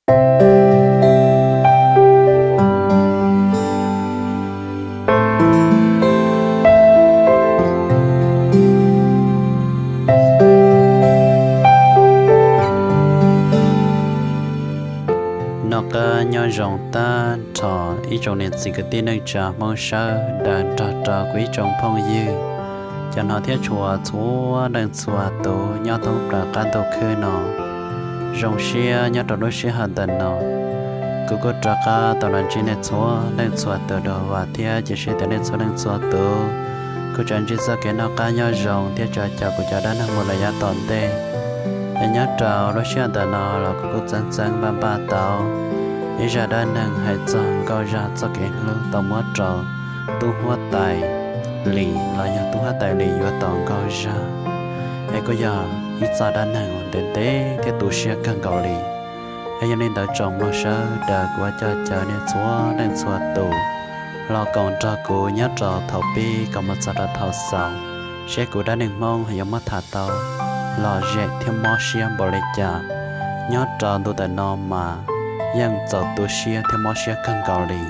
Noj qab nyob zoo tag nrho ib tsoom niam txiv kwv tij neej tsa Hmoob sawv daws nrog rau kuv ib tsoom phooj ywg cov hnov thiab tshua txhua leej txhua tus nyob thoob plaws qab ntuj khwb no. Zoo siab nyob rau lub sij hawm ntawm no, kuv kuj rov qab tau los ntsib nej txhua leej txhua tus dua vam thiab cia siab tias nej txhua leej txhua tus kuj tseem ntsib txoj kev noj qab nyob zoo thiab tsa cov kuv cov dab neeg mus lawm yav tom ntej. Es nyob rau lub sij hawm ntawm no los kuv kuj txeeb txeeb npaj npaj tau ib zaj dab neeg hais txog Nkauj Zaj txoj kev hlub tau muab rau tub huab tais Lis los yog tub huab tais Lis yuav tau Nkauj Zaj. Es kuj yog ib zaj dab neeg uas ntev ntev thiab tu siab kawg nkaus li. Es yog li ntawd tsoom mloog sawv daws kuv ua coj caw nej txhua leej txhua tus los koom nrog kuv nyob rau thaum pib kom mus txog rau thaum xaus, seb kuv dab neeg Hmoob yuav muab tham tau lom zem thiab mob siab npaum li cas. Nyob rau ntu ntawm no mas yeej txaus tu siab thiab mob siab kawg nkaus li.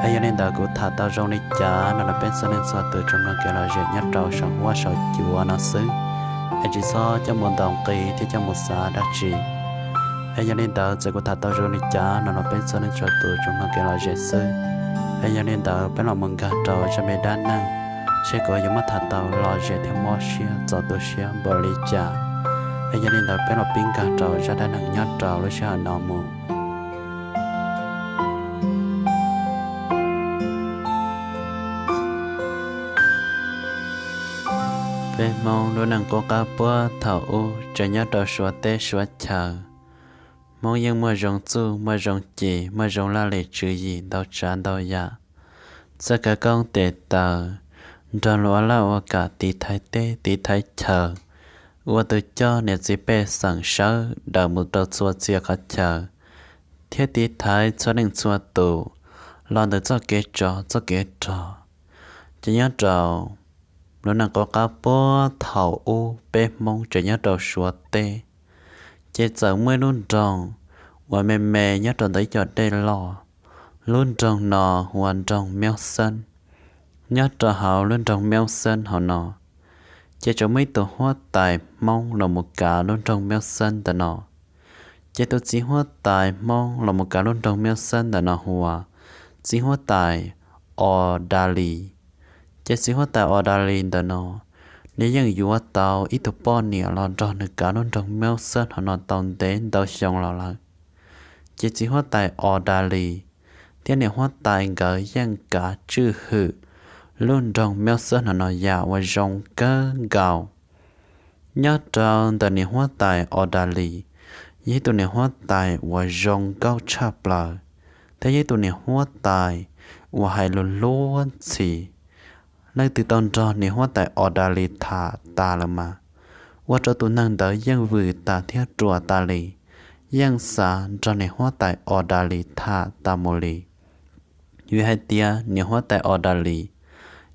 Es yog li ntawd kuv tham tau zoo li cas no los peb txhua leej txhua tus tsuas mloog kev lom zem nyob rau saum huab saum cua no xwb, es tsis txhob coj mus ntaus nqi thiab coj mus xav dab tsi. Es yog li ntawd txawm kuv tham tau zoo li cas no los peb txhua leej txhua tus tsuas mloog kev lom zem xwb. Es yog li ntawd peb los mus nkag rau zaj me dab neeg, seb kuv yuav muab tham tau lom zem thiab mob siab txaus tu siab npaum li cas. Es yog li ntawd peb los pib nkag rau zaj dab neeg nyob rau lub sij hawm no mus. Peb Hmoob lub neej qub qab puag thaum ub tseem nyob rau Suav teb Suav chaw. Hmoob yeej muaj zoo txuj muaj zoo ci muaj zoo laj lim tswv yim ntau tsav ntau yam, txawj khawv koob tes taw, nrog luag ua laj ua kam tiv thaiv teb tiv thaiv chaw, ua tus coj niam txiv pej xeem sawv daws mus rau txhua txhia qhov chaw, thiab tiv thaiv txhua leej txhua tus los ntawm txoj kev tsov txoj kev rog. Ces nyob rau lub neej qub qab puag thaum ub peb Hmoob tseem nyob rau Suav teb, ces txawm muaj ib lub nroog uas me me nyob rau ntawm ib co dej loj. Lub nroog no hu ua nroog Meub Xeeb. Nyob rau hauv lub nroog Meub Xeeb hauv no, ces tseem muaj ib tug huab tais Hmoob los mus kav lub nroog Meub Xeeb ntawm no. Ces tus txiv huab tais Hmoob los mus kav lub nroog Meub Xeeb ntawm no hu ua txiv huab tais Os Das Lis. Ces txiv huab tais Os Das Lis ntawm no, nws yeej yuav tau ib tug poj niam los nrog nws kav lub nroog Meub Xeeb hauv no tau ntev ntau xyoo los lawm. Ces txiv huab tais Os Das Lis thiab niam huab tais nkawd yeej kav tswj hwm lub nroog Meub Xeeb hauv no yam uas zoo kawg nkaus. Nyob rau ntawm niam huab tais Os Das Lis, yog ib tug niam huab tais uas zoo nkauj tshaj plaws, thiab yog ib tug niam huab tais uas hais lus luag ntxhi. Leej twg tau nrog niam huab tais Os Das Lis tham tas lawm mas, ua rau tus neeg ntawd yeej vwm tas thiab ruam tas li, yeej xav nrog niam huab tais Os Das Lis tham tas mus li. Vim hais tias niam huab tais Os Das Lis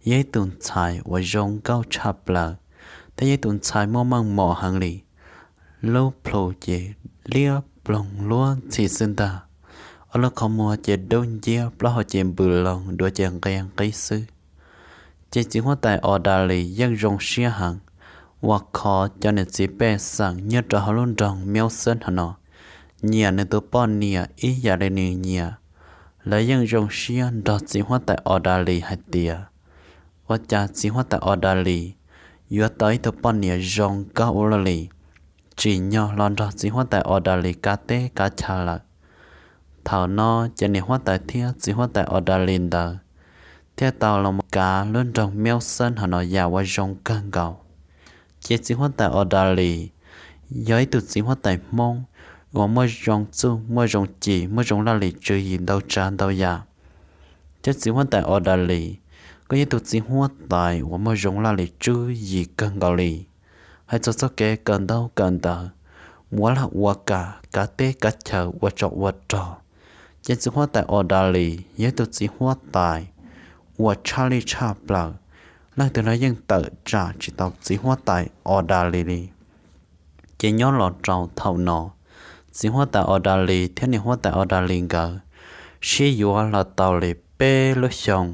yog ib tus ntxhais uas zoo nkauj tshaj plaws, thiab yog ib tus ntxhais muaj meej mom heev li. Lub plhu ces liab ploog luag ntxhi xwb ntag, ob lub qhov muag ces dub nciab, plaub hau ces npws loo, duav ces nqia nqib xwb. Ces txiv huab tais Os Das Lis yeej zoo siab heev, uas khov cov niam txiv pej xeem nyob rau hauv lub nroog Meub Xeeb hauv no nyiam nws tus poj niam ib yam li nws nyiam. Lawv yeej zoo siab nrog txiv huab tais Os Das Lis hais tias, ua cas txiv huab tais Os Das Lis yuav tau ib tug poj niam zoo nkauj ua luaj li, tsim nyog los nrog txiv huab tais Os Das Lis kav teb kav chaw lawm. Thaum no ces niam huab tais thiab txiv huab tais Os Das Lis ntawd thiaj tau los mus kav lub nroog Meub Xeeb hauv no yam uas zoo kawg nkaus. Ces txiv huab tais Os Das Lis yog ib tug txiv huab tais Hmoob uas muaj zoo txuj muaj zoo ci muaj zoo laj lim tswv yim ntau tsav ntau yam. Thiab txiv huab tais Os Das Lis kuj yog ib tug txiv huab tais uas muaj zoo laj lim tswv yim kawg nkaus li. Hais txog txoj kev kawm ntaub kawm ntawv, mus ua lag ua kam, kav teb kav chaw, ua tsov ua rog, ces txiv huab tais Os Das Lis yog ib tug txiv huab tais uas tshaj lij tshaj plaws. Leej twg los yeej tawm tsam tsis tau txiv huab tais Os Das Lis li. Ces nyob los rau thaum no, txiv huab tais Os Das Lis thiab niam huab tais Os Das Lis nkawd sib yuav los tau li peb lub xyoos,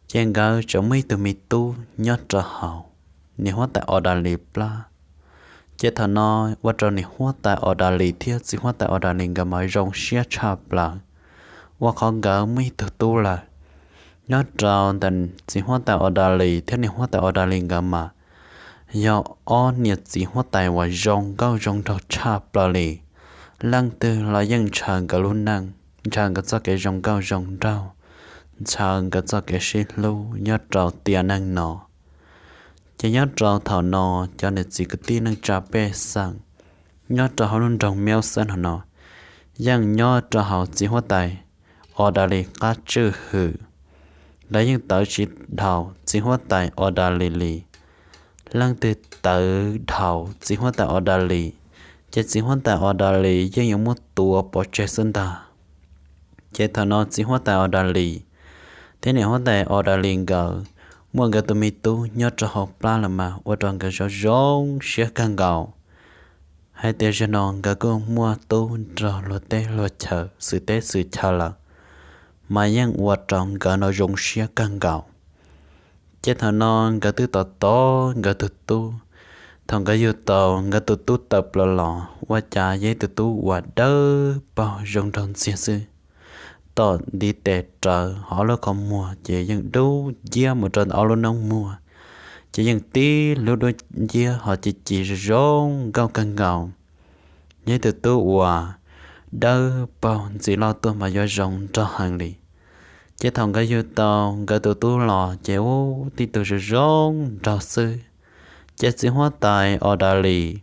ces nkawd tseem muaj ib tug me tub nyob rau hauv niam huab tais Os Das Lis plab. Ces thaum no ua rau niam huab tais Os Das Lis thiab txiv huab tais Os Das Lis nkawd mas zoo siab tshaj plaws, ua qhov nkawd muaj ib tug tub lawm. Nyob rau ntawm txiv huab tais Os Das Lis thiab niam huab tais Os Das Lis nkawd mas yog ob niam txiv huab tais uas zoo nkauj zoo nraug tshaj plaws li. Leej twg los yeej ntshaw nkawd lub neej, ntshaw nkawd txoj kev zoo nkauj zoo nraug, ntshaw nkawd txoj kev sib hlub nyob rau tiam neej no. Ces nyob rau thaum no, cov niam txiv kwv tij neej tsa pej xeem nyob rau hauv lub nroog Meb Xab no no yeej nyob rau hauv txiv huab tais Os Das Lis qab tswj hwm. Lawv yeej tawv tsis dhau txiv huab tais Os Das Lis li. Leej twg tawv dhau txiv huab tais Os Das Lis, ces txiv huab tais Os Das Lis yeej yuav muab tua pov tseg xwb ntag. Ces thaum no txiv huab tais Os Das Lis thiab niam huab tais Os Das Lis nkawd muaj nkawd tus me tub nyob rau hauv plab lawm mas ua rau nkawd zoo zoo siab kawg nkaus, hais tias zaum no nkawd kuj muaj tub nrog luag teb luag chaw xwm teb xwm chaw lawm, mas yeej ua rau nkawd no zoo siab kawg nkaus. Ces thaum no nkawd twb tos tos nkawd tus tub. Thaum nkawd yug tau nkawd tus tub tawm plaws los ua cas yog ib tug tub uas dawb paug zoo nraug ntxiag xwb. Tom ntiv tes rawv hauv lub qhov muag ces yeej dub nciab mus rau ob lub noob muag, ces yeej tib lub dub nciab ho ci ci zoo zoo nkauj kawg nkaus. Yog ib tug tub uas dawb paug ntxiv loj tuaj mas yuav zoo nraug heev li. Ces thaum nkawd yug tau nkawd tus tub los ces ua tib tug zoo zoo nraug xwb. Ces txiv huab tais Os Das Lis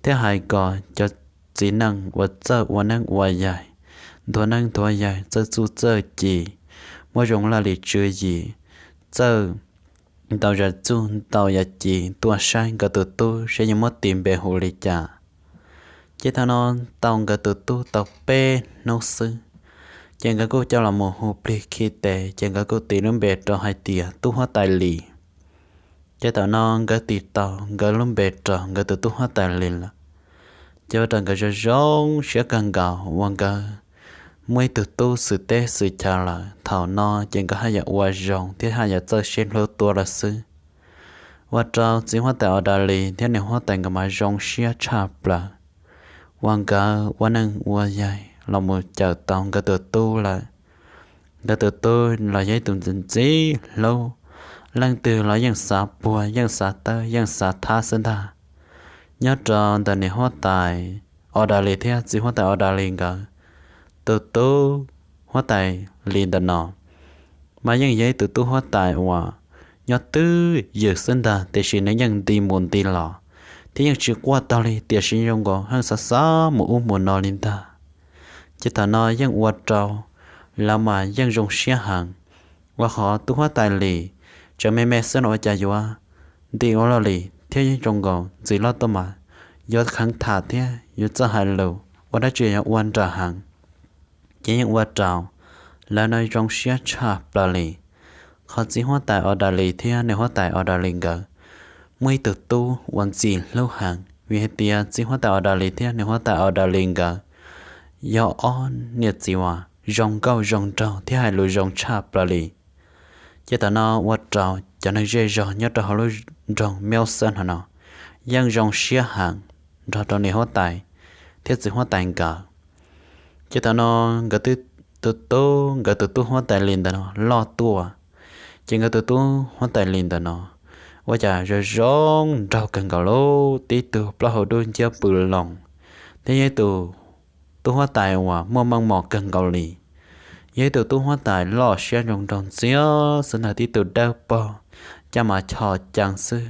thiaj hais kom cov txiv neej uas txawj ua neeb ua yaig, nthuav neeb nthuav yaig, txawj txuj txawj ci, muaj zoo laj lim tswv yim, txawj ntau yam txuj ntau yam ci tuaj saib nkawd tus tub saib yuav muab tis npe hu li cas. Ces thaum no tau nkawd tus tub tau peb hnub xwb, ces nkawd kuj coj los mus hu plig khi tes, ces nkawd kuj tis lub npe rau hais tias tub huab tais Lis. Ces thaum no nkawd tis tau nkawd lub npe rau nkawd tus tub huab tais Lis lawm, ces ua rau nkawd zoo zoo siab kawg nkaus uas nkawd muaj ib tug tub xwm teb xwm chaw lawm. Thaum no ces nkawd haj yam ua zoo thiab haj yam txawj sib hlub tuaj lawm xwb. Ua rau txiv huab tais Os Das Lis thiab niam huab tais nkawd mas zoo siab tshaj plaws uas nkawd ua neej ua yaig los mus cawm tau nkawd tus tub lawm. Nkawd tus tub los yog ib tug ntxim ntxim hlub, leej twg los yeej xav puag yeej xav tawb yeej xav thab xwb ntag. Nyob rau ntawm niam huab tais Os Das Lis thiab txiv huab tais Os Das Lis nkawd tus tub huab tais Lis ntawm no mas yeej yog ib tug tub huab tais uas nyob twj ywm xwb ntag, tiam sis nws yeej nti mus nti los thiab yeej tsis quaj tag li, tiam sis zoo nkaus heej xav xav mus ub mus no li ntag. Ces thaum no yeej ua rau lawv mas yeej zoo siab heev, ua qhov tub huab tais Lis tseem me me xwb no ua cas yuav nti ua luaj li thiab yeej zoo nkaus ntxiv loj tuaj mas yuav kheev tham thiab yuav txawj hais lus ua dab tsi yuav ua nram heev. Ces yeej ua rau lawv no zoo siab tshaj plaws li. Qhov txiv huab tais Os Das Lis thiab niam huab tais Os Das Lis nkawd muaj ib tug tub uas ntxim hlub heev, vim hais tias txiv huab tais Os Das Lis thiab niam huab tais Os Das Lis nkawd yog ob niam txiv uas zoo nkauj zoo nraug thiab hais lus zoo tshaj plaws li. Ces thaum no ua rau cov neeg zej zog nyob rau hauv lub nroog Meb Xab no no yeej zoo siab heev nrog rau niam huab tais thiab txiv huab tais nkawd. Ces thaum no nkawd tus tub, nkawd tus tub huab tais Lis ntawm no loj tuaj, ces nkawd tus tub huab tais Lis ntawm no ua cas zoo zoo nraug kawg nkaus li, tib tug plaub hau dub nciab pw loo, thiab yog ib tug tub huab tais uas muaj meej mom kawg nkaus li. Yog ib tug tub huab tais loj siab zoo nraug ntxiag xwb ntag, tib tug dawb paug, caj mas chos cees xwb,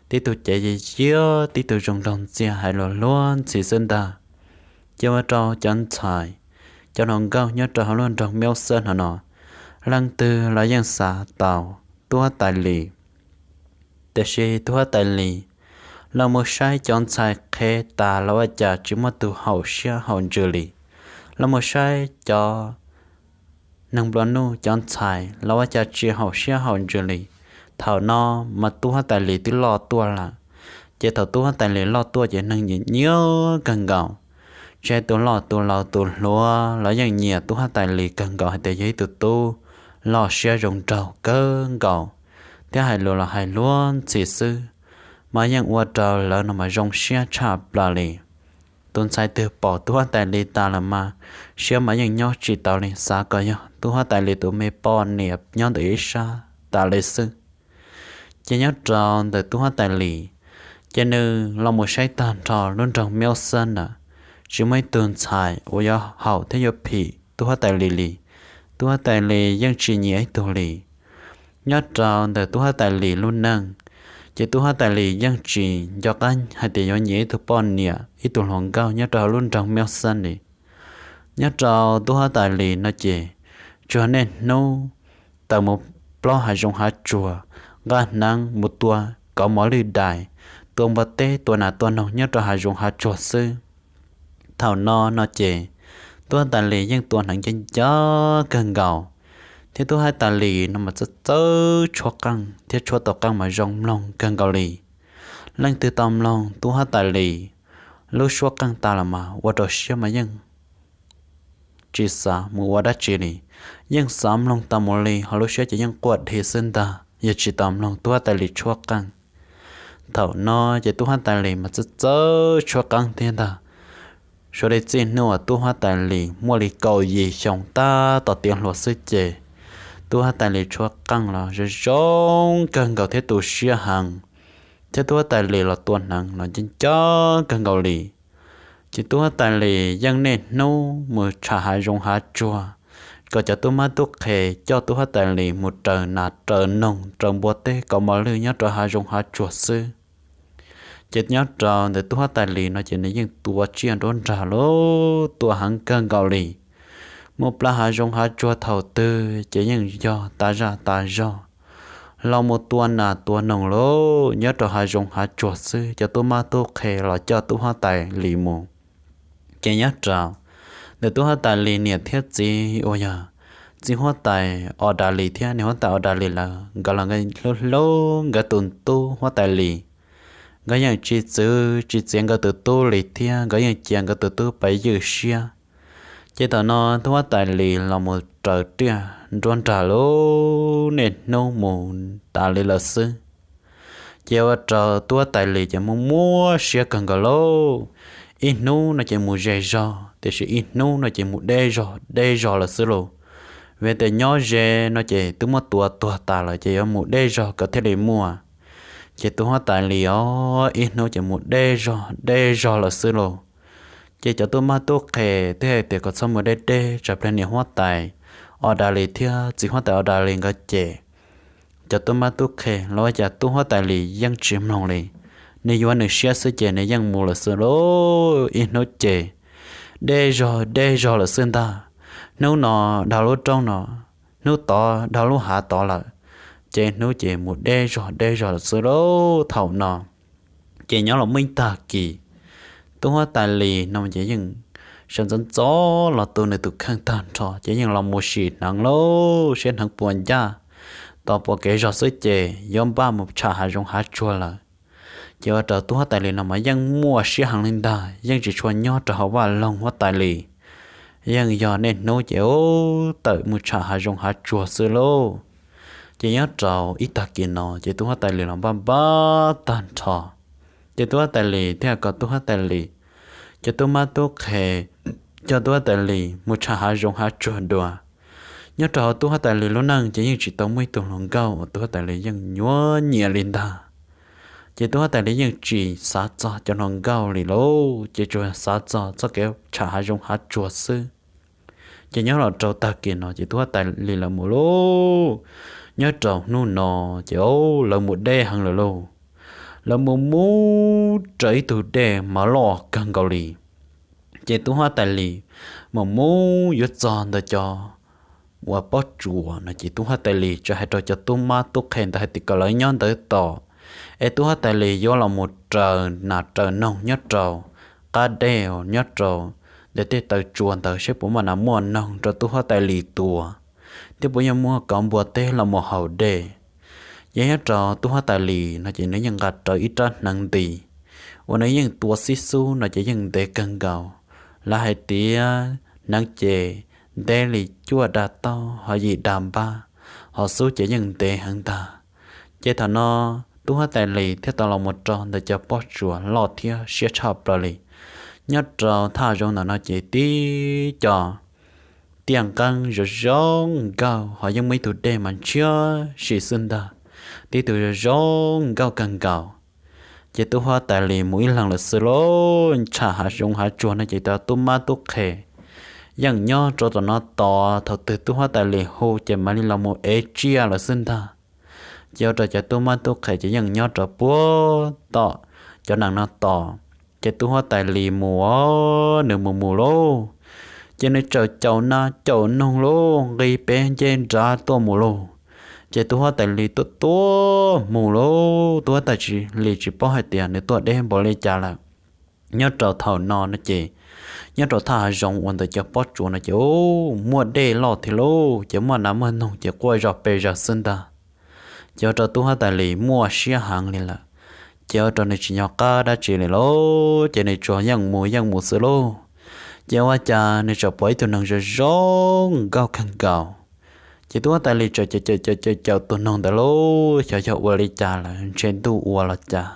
tib tug cev yias yias, tib tug zoo nraug ntxiag hais lus luag ntxhi xwb ntag. Ces ua rau cov ntxhais, cov hluas nkauj nyob rau hauv lub nroog Meb Xab no no leej twg los yeej xav tau tub huab tais Lis. Tiam sis tub huab tais Lis los mus saib cov ntxhais qhev tas los ua cas tsis muaj tus haum siab haum ntsws li. Los mus saib cov neeg nplua nuj cov ntxhais los ua cas tsis haum siab haum ntsws li. Thaum no mas tub huab tais Lis twb loj tuaj lawm, ces thaum tub huab tais Lis loj tuaj ces neeg nyiam nyiam kawg nkaus. Tsis hais tus loj tus laus tus hluas los yeej nyiam tub huab tais Lis kawg nkaus hais tias yog ib tug tub loj siab zoo nraug kawg nkaus, thiab hais lus los hais luag ntxhi xwb, mas yeej ua rau lawv no mas zoo siab tshaj plaws li. Tus ntxhais twg pom tub huab tais Lis tas los mas siab mas yeej nyob tsis taus li, xav kom yog tub huab tais Lis tus me poj niam nyob ntawm ib sab tas li xwb. Ces nyob rau ntawm tub huab tais Lis, ces nws los mus saib tag nrho lub nroog Miaub Xab na, tsis muaj ib tug ntxhais uas yuav haum thiab yuav phim tub huab tais Lis li. Tub huab tais Lis yeej tsis nyiam ib tug li. Nyob rau ntawm tub huab tais Lis lub neej, ces tub huab tais Lis yeej tsis nco qab hais tias yuav nyiam ib tug poj niam ib tug hluas nkauj nyob rau hauv lub nroog Miaub Xab li. Nyob rau tub huab tais Lis no ces tsuas niaj hnub tawm mus plob hav zoov hav tsuag, nqa hneev mus tua kauv mos lwj dais, tua npua teb tua nas tua noog nyob rau hav zoov hav tsuag xwb. Thaum no no ces tub huab tais Lis yeej tua hneev ncaj ncaj kawg nkaus, thiab tub huab tais Lis no mas txawj txawj tshuab qeej thiab tshuab tau qeej mas zoo mloog kawg nkaus li. Leej twg tau mloog tub huab tais Lis lub suab qeej tas los mas ua rau siab mas yeej tsis xav mus ua dab tsi li, yeej xav mloog tau mus li, ho lub siab ces yeej quaj dhi xwb ntag yog tsis tau mloog tub huab tais Lis tshuab qeej. Thaum no ces tub huab tais Lis mas txawj txawj tshuab qeej thiab ntag. Suav li txij hnub uas tub huab tais Lis muaj li kaum yim xyoo tab tom tiav hluas xwb ces tub huab tais Lis tshuab qeej los zoo zoo kawg nkaus thiab tu siab heev, thiab tub huab tais Lis los tua hneev los ncaj ncaj kawg nkaus li. Ces tub huab tais Lis yeej niaj hnub mus tsham hav zoov hav tsuag, kom cov tub mab tub qhe coj tub huab tais Lis mus raws nas raws noog raws npua teb kauv mos lwj nyob rau hav zoov hav tsuag xwb. Ces nyob rau ntawm tub huab tais Lis no ces nws yeej tua tsiaj nruab nrag lauj, tua heev kawg nkaus li. Mus plas hav zoov hav tsuag thaum twg ces yeej yog tas zaj tas zog los mus tua nas tua noog lauj, nyob rau hav zoov hav tsuag xwb. Cov tub mab tub qhe los coj tub huab tais Lis mus. Ces nyob rau ntawm tub huab tais Lis niam thiab txiv uas yog txiv huab tais Os Das Lis thiab niam huab tais Os Das Lis lawm, nkawd los nkawd hlub hlub nkawd tus tub huab tais Lis. Nkawd yeej tsis txwv tsis txiav nkawd tus tub li thiab nkawd yeej cia nkawd tus tub pab ywj siab. Ces thaum no tub huab tais Lis los mus raws tsiaj nruab nrag lauj, niaj hnub mus tas li lawm xwb. Ces ua rau tub huab tais Lis ces muaj muaj siab kawg nkaus lauj. Ib hnub no ces mus ze zog, tiam sis ib hnub no ces mus deb zog deb zog lawm xwb lauj. Vim tias nyob ze no ces twb muab tua tuag tas lawm ces yuav mus deb zog kom thiaj li muaj. Ces tub huab tais Lis os, ib hnub ces mus deb zog deb zog lawm xwb lauj. Ces cov tub mab tub qhe twb hais tias kom txhob mus deb deb tsam pliag niam huab tais Os Das Lis thiab txiv huab tais Os Das Lis nkawd cem. Cov tub mab tub qhe los ua cas tub huab tais Lis yeej tsis mloog li. Nws yuav nws siab xwb ces nws yeej mus lawm xwb lauj. Ib hnub ces deb zog deb zog lawm xwb ntag. Hnub no dhau lub roob no, hnub tod dhau lub hav tod lawm. Ces hnub ces mus deb zog deb zog lawm xwb lauj. Thaum no ces nyob los muaj ib tag kis, tub huab tais Lis no ces yeej sawv ntxov ntxov los tu nws tus kheej tag nrho ces yeej los mus sim hneev lauj, saib hneev puas ncaj, tos puas kev zog xwb ces yuav npaj mus tsham hav zoov hav tsuag lawm. Ces ua rau tub huab tais Lis no mas yeej muaj siab heev li ntag, yeej tsis tshua nyob rau hauv vaj loog huab tais li. Yeej yog niaj hnub ces ub tawm mus tsham hav zoov hav tsuag xwb lauj. Ces nyob rau ib tag kis no ces tub huab tais Lis los npaj npaj tag nrho, ces tub huab tais Lis thiaj kom tub huab tais Lis cov tub mab tub qhe coj tub huab tais Lis mus tsham hav zoov hav tsuag dua. Nyob rau hauv tub huab tais Lis lub neej ces yeej tsis tau muaj ib tug hluas nkauj uas tub huab tais Lis yeej nyuaj nyiam li ntag. Ces tub huab tais Lis yeej tsis xav txog cov hluas nkauj li lauj, ces tsuas xav txog txoj kev tsham hav zoov hav tsuag xwb. Ces nyob los rau tag kis no ces tub huab tais Lis lawv mus lauj. Nyob rau hnub no ces lawv mus deb heev lawm lauj. Lawv mus mus raws ib tug dej mas loj kawg nkaus li. Ces tub huab tais Lis mus mus yuav txog ntawm cov uas pob tsuas no ces tub huab tais Lis txawm hais rau cov tub mab tub qhe ntawd hais tias kom lawv nyob ntawd tos, es tub huab tais Lis yuav los mus raws nas raws noog nyob rau qab dej nyob rau ntawm tej taw tsua ntawd saib puas muaj nas muaj noog rau tub huab tais Lis tua, thiab puas yuav muaj kauv npua teb los mus haus dej. Ces nyob rau tub huab tais Lis no ces nws yeej nqa rawv ib rab hneev nti uas nws yeej tua xib xub no ces yeej ntev kawg nkaus, Lawv hais tias hneev ces ntev li cuaj dag taub ho yim dag npab, ho xub ces yeej ntev heev ntag. Ces thaum no tub huab tais lis thiaj tau los mus rau ntawm cov pob tsuas loj thiab siab tshaj plaws li. Nyob rau thaj zoov ntawm no ces tib co tiaj nqeeb zoo zoo nkauj ho yeej muaj ib tug dej mas ntshiab sim xwb ntag, tib tug zoo zoo nkauj kawg nkaus. Ces tub huab tais lis mus ib leeg lawm xwb lauj, tsham hav zoov hav tsuag no ces cov tub mab tub qhe yeej nyob rau tom no tos thaum twg tub huab tais lis hu ces mam li los mus ev tsiaj lawm xwb ntag. Ces ua rau cov tub mab tub qhe ces yeej nyob rau puag tom cov nees no tos. Ces tub huab tais lis mus os, nws mus mus lauj, ces nws txawm caum nas caum noog lauj, nqis pem ncej nrad tuaj mus lauj. Ces tub huab tais lis tuaj tuaj mus lauj, tub huab tais lis tsis paub hais tias nws tuaj deb npaum li cas lawm. Nyob rau thaum no no ces nyob rau thaj hav zoov uas ntawm cov pob tsuas no ces muaj dej loj thiab lauj, ces muaj nas muaj noog ces quaj zom pes zaws xwb ntag. Ces ua rau tub huab tais lis muaj siab heev li lawm, ces ua rau nws tsis nco qab dab tsi li lauj, ces nws tsuas yeej mus yeej mus xwb lauj. Ces ua cas nws txawm pom ib tug neeg zoo zoo nkauj kawg nkaus. Ces tub huab tais lis txawm caum caum caum caum tus noog ntawd lauj, xyov yog ua li cas lawm, ntshe ntuj ua los cas,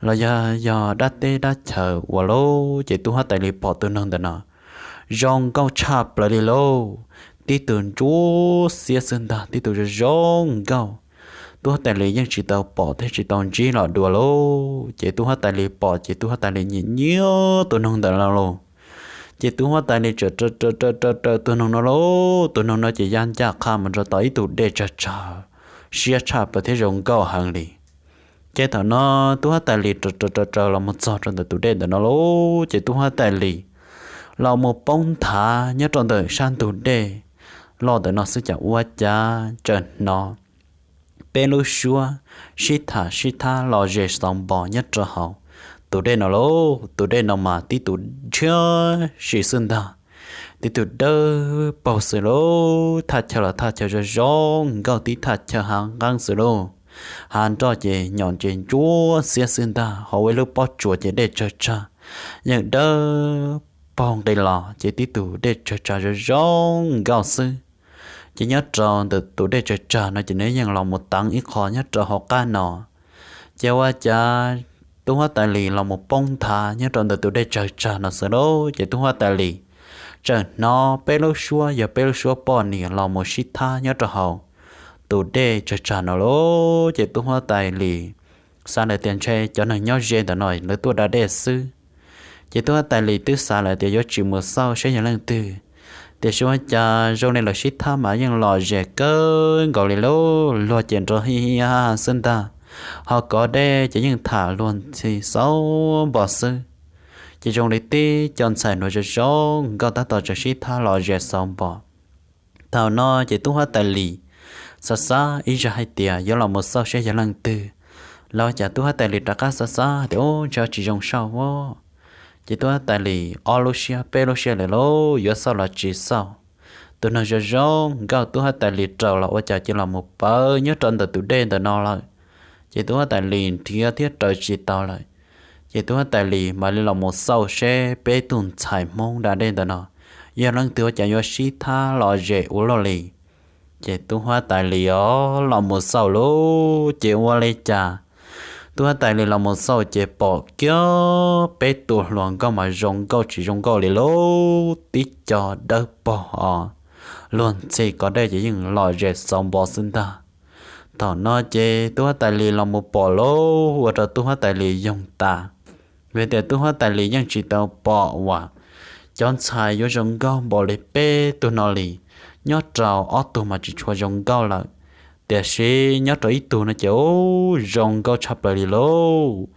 los yog yog dab teb dab chaw ua lauj, ces tub huab tais lis pom tus noog ntawm no zoo nkauj tshaj plaws li lauj, tib tug ntsuab xiab xwb ntag, tib tug zoo zoo nkauj. Tub huab tais lis yeej tsis tau pom thiab tsis tau ntsib los dua lauj, ces tub huab tais lis pom ces tub huab tais lis nyiam nyiam tus noog ntawm no lauj. Ces tub huab tais lis txawm raws raws raws raws tus noog no lauj, tus noog no ces ya ncaj qha mus rau tom ib tug dej tsawg tsawg, siab tshaj plaws thiab zoo nkauj heev li. Ces thaum no tub huab tais lis raws raws raws raws los mus txog rau ntawm tus dej ntawm no lauj, ces tub huab tais lis los mus poob nthav nyob rau ntawm sab ntug dej loj ntawm no xwb, cas ua cas txawm hnov peb lub suab sib tham sib thab los zes xauv npos nyob rau hauv tus dej no lauj. Tus dej no mas tib tug ntshiab sim xwb ntag, tib tug dawb paug xwb lauj, thaj chaw los thaj chaw zoo zoo nkauj, tib thaj chaw hav nqeeb xwb lauj. Hav nroj ces nyom ces ntsuab xiab xwb ntag, ho ua ib lub pob tsuas ces dej tsawg tsawg, yeej dawb paug nqis los ces tib tug dej tsawg tsawg zoo zoo nkauj xwb. Ces nyob rau ntawm tus dej tsawg tsawg no ces nws yeej los mus teev ib qho nyob rau hauv qab no. Ces ua cas tub huab tais lis los mus poob nthav nyob rau ntawm tus dej tsawg tsawg no xwb lauj, ces tub huab tais lis txawm hnov peb lub suab, yog peb lub suab poj niam los mus sib thab nyob rau hauv tus dej tsawg tsawg no lauj. Ces tub huab tais lis xav lawm tias ntshe cov neeg nyob ze ntawm no lawv tuaj da dej xwb. Ces tub huab tais lis twb xav lawm tias yuav tsis mus xauj saib yog leej twg, tiam sis ua cas zoo li lawv sib thab mas yeej lom zem kawg nkaus li lauj, luag ces nrov hij hij ha ha xwb ntag, ho kov dej ces yeej tham luag ntxhi xauv npos xwb. Ces zoo li tib co ntxhais hluas zoo zoo nkauj tab tom tseem sib thab lom zem xauv npos. Thaum no ces tub huab tais lis xav xav ib zaug hais tias yuav los mus xauj saib yog leej twg, los cas tub huab tais lis rov qab xav xav tias ub, ntshe tsis zoo xauj a. Ces tub huab tais lis ob lub siab peb lub siab lawm lauj, yuav xauj los tsis xauj. Tus neeg zoo zoo nkauj tub huab tais lis raws los ua cas cia los mus pawv nyob rau ntawm tus dej ntawm no lawm. Ces tub huab tais lis nrhiav thiab raws tsis tau lawm. Ces tub huab tais lis mam li los mus xauj seb peb tug ntxhais Hmoob da dej ntawm no yog leej twg ua cas yuav sib thab lom zem ua luaj li. Ces tub huab tais lis os los mus xauj lauj, ces ua li cas tub huab tais lis los mus xauj ces pom kiag peb tus hluas nkauj mas zoo nkauj tsis zoo nkauj li lauj, tib co dawb paug os, luag ntxhi kov dej ces yeej lom zem xauv npos xwb ntag. Thaum no ces tub huab tais lis los mus pom lauj, ua rau tub huab tais lis yoog tas. Vim tias tub huab tais lis yeej tsis tau pom uas cov ntxhais yuav zoo nkauj npaum li peb tug no li, nyob rau ob tug mas tsis tshua zoo nkauj lawm, tiam sis nyob rau ib tug no ces ub, zoo nkauj tshaj plaws li lauj.